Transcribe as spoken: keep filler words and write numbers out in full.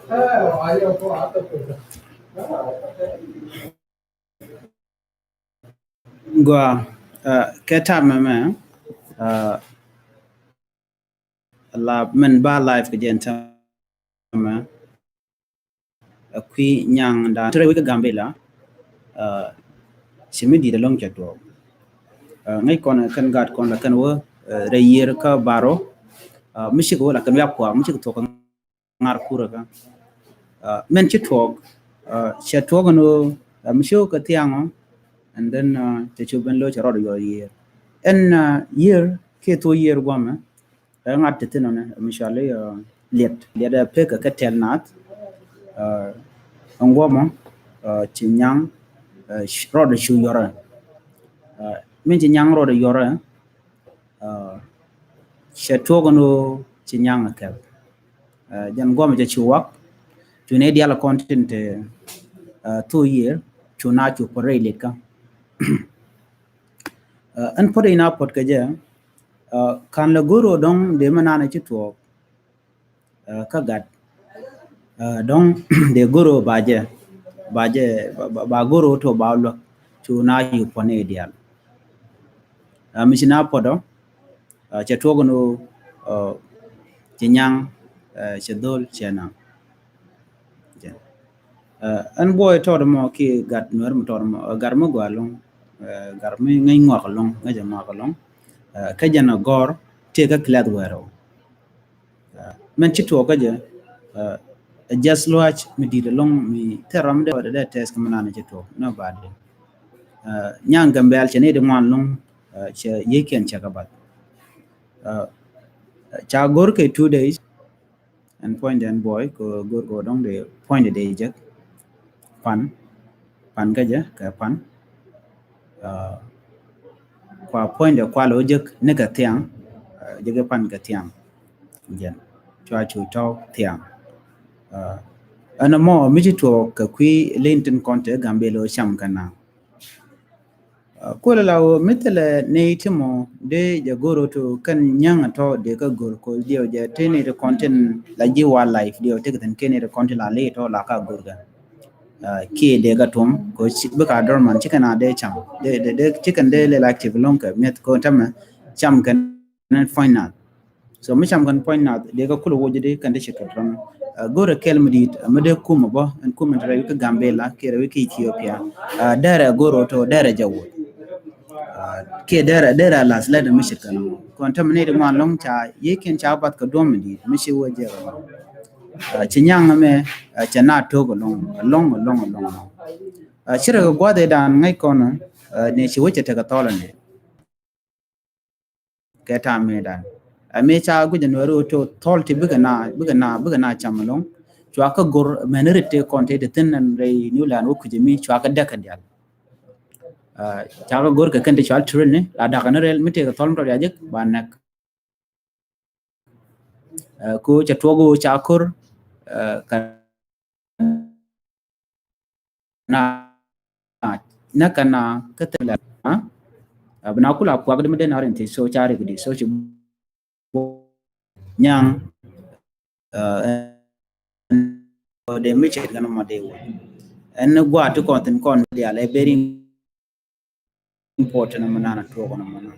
Gua, uh, kɛ tam mɛmɛ, uh, la mɛn ba live kɛ jɛn tam mɛ. A kui̱ nyaŋ dan tɛrɛ wek Gambila, uh, ci mi dit alɔŋ cɛ tuɔɔk. Uh, ŋäc kɔn kɛn gat kɔn la kɛn wä, uh, rɛy yiër kä baro, uh, mi cik wä la kɛn wek kuak mi cik thuɔk ŋar kurä kä. Uh, mɛn ci tuɔɔk, uh, cɛ tuɔɔk ni wä, uh, mi ci wä kɛ thiaŋ wä, and then, uh, cɛ cu ben lo cɛ rɔɔd yuɔr yiër. Ɛn, uh, yiër kiɛ thuɔk yiër guamɛ, ɛ ŋa̱t ti thin ɔnɛ mi cɔal i̱, uh, liɛt liɛt ɛ pek ɛ kɛ tɛl naath. Uh, ɛn guɔmɔ, uh, ci nyaŋ, uh, rɔɔd cu yɔrɛ. Uh, min ci nyaŋ rɔɔd yɔrɛ, uh, cɛ tuɔk ɛn ɣöö ci nyaŋ ɛ kɛp. Uh, jɛn guɔmɔ jɛ ci wak cu nɛ dial kɔn tin te, uh, thuɔk yiër cu na cu pɔ rɛy liɛt kä. Uh, ɛn puɔt in a puɔt kɛ jɛ, uh, kan lɛ go̱r ɣöö dɔ̱ŋ dee mɛ naan ci tuɔɔk, uh, kä gat, uh, dɔ̱ŋ dee go̱r ɣöö ba jɛ, ba jɛ, ba, ba, ba go̱r ɣöö to ba luäk cu na yup puɔ̱n i̱ diaal. Uh, mi ci na puɔt ɔ, uh, cɛ tuɔɔk ni ɣöö, uh, ci nyaŋ, uh, cɛ dho̱l cɛ naŋ. Jɛn. Uh, ɛn buɔy tɔt mɔ ki gat nuɛr mi tɔt mɔ, uh, gat mi gɔaa loŋ, uh, gat mi ŋäc ŋɔak loŋ, ŋäc ŋɔak loŋ. Uh, kä jɛn a gɔr tëë kä kilath wɛɛr ɔ. Uh, mɛn ci tuɔɔk kä jɛ, uh, just luac mi dit loŋ mi thɛr ram dee wä dee tɛth kä mi naan ci tuɔɔk nɔ ba dee. Uh, nyaŋ Gambɛl cɛ ni di ŋuan loŋ, uh, cɛ yiëkiɛn cɛ kä bath. Uh, ca go̱r kɛ two days. Ɛn puɔ̱nydɛ ɛn buɔy kɛ go̱r kɛ dɔ̱ŋ dee puɔ̱nydɛ dee jek. Pan, pan kä jɛ kɛ pan. Uh, kua puɔ̱nydɛ kua lɛ wä jek ni kɛ thiaŋ, uh, jek pan kɛ thiaŋ. Jɛn cua cu tɔ̱ thiaŋ. Uh, ɛn mɔ mi ci tuɔɔk kɛ kui̱ li̱n tin kɔn te Gambɛl ɔ cam kɛ na. Uh, kuɔlɛ la wä mi thilɛ ni ti mɔ dee jɛ go̱r ɔ to kɛn nyaŋ tɔ dee kä go̱r ko diɛw jɛ ti ni ti kɔn tin la ji̱ wildlife diɛw ti kɛ thin kɛn ni ti kɔn tin la li tɔ la ka go̱r kɛ. Uh, kiɛ dee ka tuɔm ko ci, bi ka dormant ci kɛn a dee cam. Dee, dee, dee, ci kɛn dee lɛ la active loŋ kɛ miɛth ko tämɛ cam kɛn puɔ̱ny nath. So mi cam kɛn puɔ̱ny nath dee kä kulɛ woc di kɛn di ci kɛ tɔn. Uh, go̱rɛ kɛl mi dit, uh, mi dee kum bä ɛn kum in te rɛy wi̱c kä Gambɛla kiɛ rɛy wi̱c kä Ethiopia. Uh, derɛ go̱r ɔ to derɛ jɛ woc. Uh, kiɛ derɛ, derɛ lath lɛt mi ci kɛn mɔ. Kɔn te mi ni di ŋuan loŋ ca yiëkiɛn ca bath kɛ duɔm mi dit mi ci wä jɛ. Uh, ci nyaŋ mɛ, uh, cɛ na tok loŋ, loŋ, loŋ, loŋ. Uh, ci rɛ kɛ guath idan ŋäc kɔn, uh, ni ci wä cɛ tekɛ thɔl ni. Kɛ tam mi dan. Ɛ mi ca guic nuɛri wä to thɔl ti bikɛ na, bikɛ na, bikɛ na cam loŋ. Cua kä go̱r mɛn rit ti kɔn ti ti thin ɛn rɛy New Land wä kui̱c mi cua kä däk kɛ dial. Uh, ca kä go̱r kɛ kɛn ti cua tirini la dak ni rɛl mi ti kɛ thɔl mi tɔt ya jek ba nɛk. Uh, ko ca tuɔk wä ca ko̱r, uh, ka na, na ka na kä thilɛ, ha? Uh, bi na kula kuak di mi den a rin ti so ca rik di so ci nyaŋ, uh, ɛn de mi cɛ gɛn mɔ de wä. Ɛn gua ti kɔn thin kɔn dial ɛ very important mɔ nana tuɔk nɔ mɔ nɔ.